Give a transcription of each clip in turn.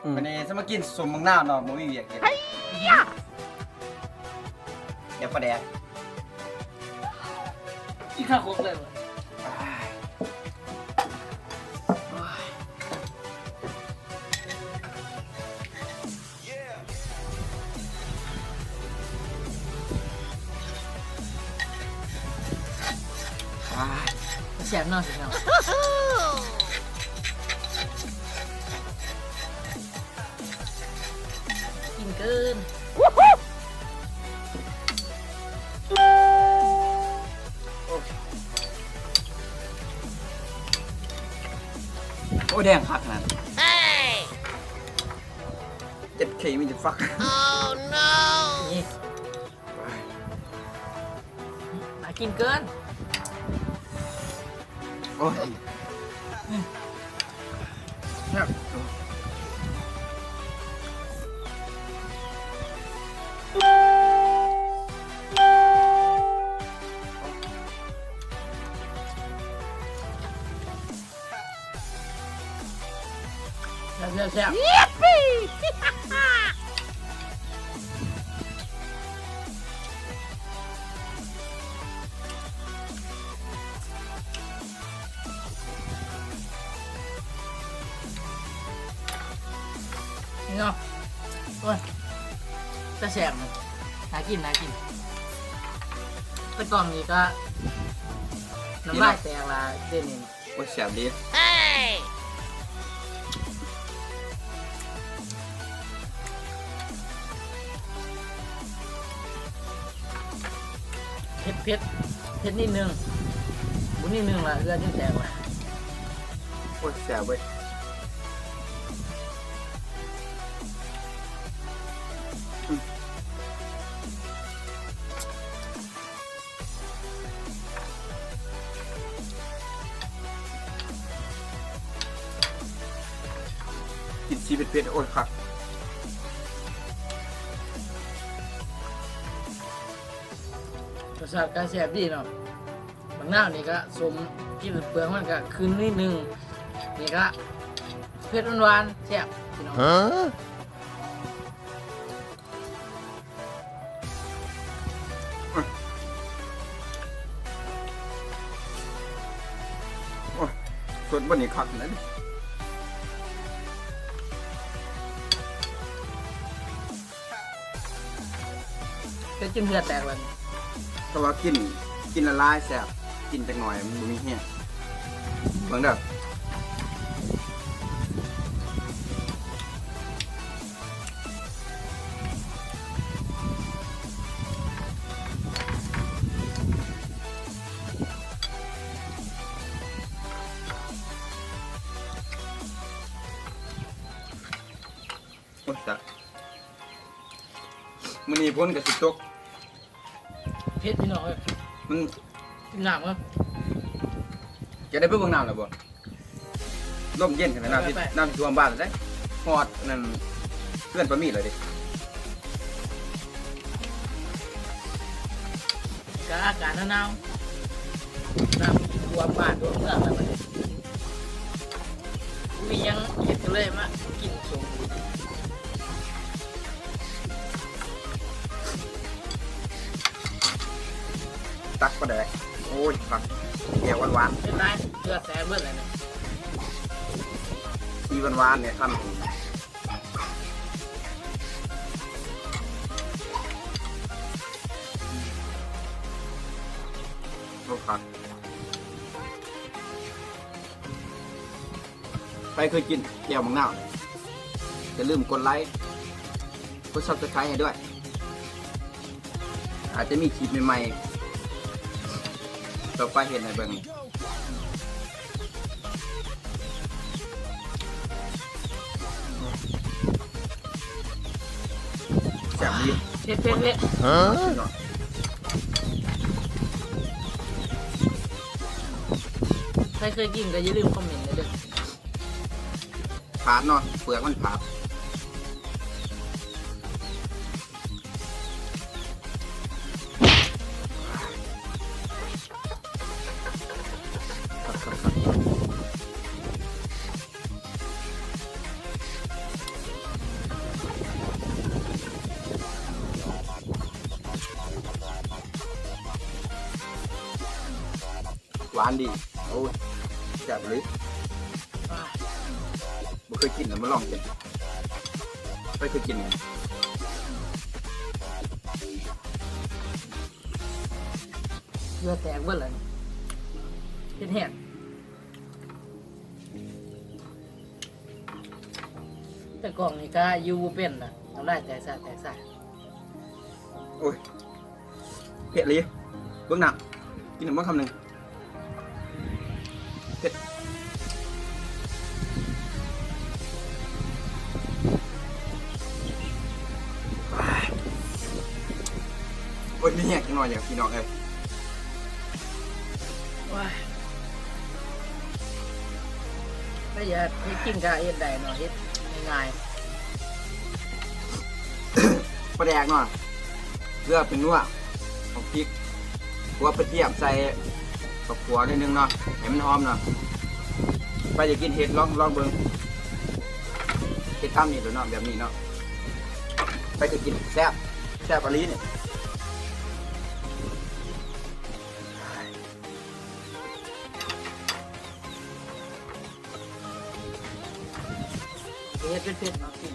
ອືມ ມື້ນີ້ຊິມາກິນສົ້ມບັກນາວເນາະ ບໍ່ມີວຽກເຮັດ. ດຽວປາແດກ ກິນຂ້າວຄົກເລີຍ. ອາ ແຊບເນາະ ແຊບເນາະ. ກິນເກີນ. ໂອ້ຍ ແດງຄັກຂະໜາດ. ເຈັດເຄ ມີແຕ່ຟັກ. ນີ້ ໜ້າກິນເກີນ. ໂອ້ຍ ແຊບ. ແຊບ ແຊບ ແຊບ. ນີ້ເນາະ ໂອ້ຍ ຕາແຊບ ໜ້າກິນ ໜ້າກິນ. ໄປຕ້ອງນີ້ກະ ນ້ຳລາຍແຕກລະເດນີ້. ໂອ້ຍ ແຊບດີ. ເຜັດ ເຜັດ ເຜັດນິດໜຶ່ງ ບໍ່ນິດໜຶ່ງລະເຫື່ອຈົນແຕກລະ. ໂອ້ຍ ແຊບເວີຍ. ກິນຊີເຜັດໆ ໂອ້ຍ ຄັກ. ລົດຊາດກະແຊບດີເນາະ. ບັກນາວນີ້ກະສົ້ມ ກິນເປືອກມັນກະຄືນນິດໜຶ່ງ. ນີ້ກະເຜັດຫວານໆ ແຊບພີ່ນ້ອງ. ໂອ້ຍ ສົດບໍ່ນີ້ຄັກແລ້ວນີ້. ເຮັດຈົນເຫື່ອແຕກແລ້ວນີ້. ແຕ່ວ່າກິນ ກິນຫຼາຍໆແຊບ ກິນຈັກໜ້ອຍມັນບໍ່ມີແຮງ. ເບິ່ງເດີ. ໂອ້ຍ ຕາຍ ມື້ນີ້ຝົນກະຊິຕົກ. ເຜັດພີ່ນ້ອງເອີຍ. ມັນ ກິນນ້ຳກ່ອນ. ຈະໄດ້ໄປເບິ່ງນ້ຳແລ້ວບໍ່? ລົມເຢັນຂະໜາດ ນ້ຳຊິ ໄປ ໄປ ນ້ຳຊິຖ້ວມບ້ານແລ້ວເດ້. ຮອດອັນນັ້ນ ເຮືອນປ້າມີດແລ້ວເດ້. ກະອາກາດໜາວໆ ນ້ຳຖ້ວມບ້ານທົ່ວເມືອງແລ້ວບັດນີ້. ມີຫຍັງເຮັດກະເລີຍມາກິນສົ້ມ. ຕັກປາແດກ. ໂອ້ຍ ຄັກ ແຈ່ວຫວານໆ. ເປັນໄດ? ເຫື່ອແຕກເບິດແລ້ວນີ້. ສີຫວານໆ ນີ້ ຄຳ. ໂອ້ ຄັກ. ໃຜເຄີຍກິນແຈ່ວໝາກນາວ ຢ່າລືມກົດໄລ ກົດ Subscribe ໃຫ້ດ້ວຍ. ອາດຈະມີຄລິບໃໝ່ໆ ຕໍ່ໄປເຮັດໃຫ້ເບິ່ງ. ແຊບດີ. ເຜັດ ເຜັດ ເຜັດ. ສຸດຍອດ. ໃຜເຄີຍກິນກະຢ່າລືມຄອມເມັນແດ່ເດີ. ຂາດເນາະ ເປືອກມັນຂາດ. ຄັກໆໆ. ຫວານດີ. ໂອ້ຍ ແຊບອີ່ຫຼີ. ບໍ່ເຄີຍກິນ ລະມາລອງກິນ. ໃຜເຄີຍກິນ? ເຫື່ອແຕກເບິດແລ້ວ ເຮັດແຮງ. ແຕ່ກ່ອນນີ້ກະຢູ່ບໍ່ເປັນລະ ນ້ຳລາຍແຕກຊະແຕກຊະ. ໂອ້ຍ ເຜັດອີ່ຫຼີ. ເບິ່ງໜ້າ ກິນໃຫ້ໝົດຄຳໜຶ່ງ. ເຜັດ. ໂອ້ຍ ມີແຮງຈັກໜ້ອຍ ພີ່ນ້ອງເອີຍ. ວ້າຍ ປະຢັດ ເຮັດກິນກະເຮັດໄດ້ເນາະ ເຮັດງ່າຍໆ. ປາແດກເນາະ ເກືອ ແປ້ງນົວ ໝາກພິກ ຂົວກະທຽມໃສ່ ເຂົ້າຂົ້ວໜ້ອຍໜຶ່ງເນາະ ໃຫ້ມັນຫອມເນາະ. ໃຜຢາກກິນເຮັດ ລອງ ລອງເບິ່ງ ເຮັດຕາມນີ້ໂລດເນາະ ແບບນີ້ເນາະ. ໃຜເຄີຍກິນ ແຊບ ແຊບອີ່ຫຼີນີ້. ເຮັດເຜັດໆ ເອົາກິນ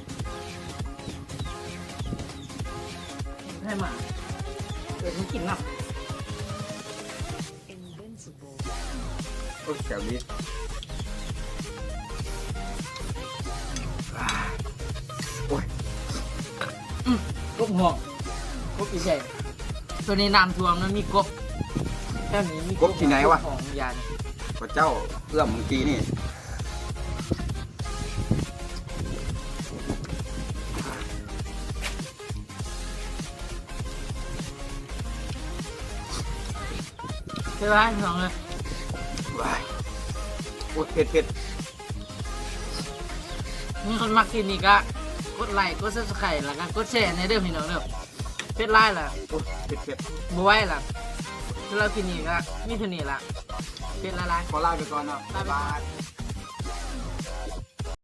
ໃຫ້ໝາ ເອີ ມັນກິນນຳ. ໂອ້ຍ ແຊບອີ່ຫຼີ. ໂອ້ຍ ອືມ ກົບຫອມ ກົບອີ່ໃດ. ໂຕນີ້ນ້ຳຖ້ວມ ມັນມີກົບ ແຖວນີ້ມີ ກົບທີ່ໃນວະ? ຂອງຢານ ພະເຈົ້າເອື້ອມມື້ກີ້ນີ້. ເຜັດຫຼາຍ ພີ່ນ້ອງເອີຍ. ວ້າຍ ໂອ້ຍ ເຜັດໆ. ມີຄົນມັກຄລິບນີ້ກະກົດໄລ ກົດ Subscribe ແລ້ວກະກົດແຊແດ່ເດີພີ່ນ້ອງເດີ. ເຜັດຫຼາຍລະ ໂອ້ຍ ເຜັດໆ ບໍ່ໄຫວລະ. ສຳລັບຄລິບນີ້ກະມີເທົ່ານີ້ລະ ເຜັດຫຼາຍໆ. ຂໍລາໄປກ່ອນເນາະ ບາຍບາຍ.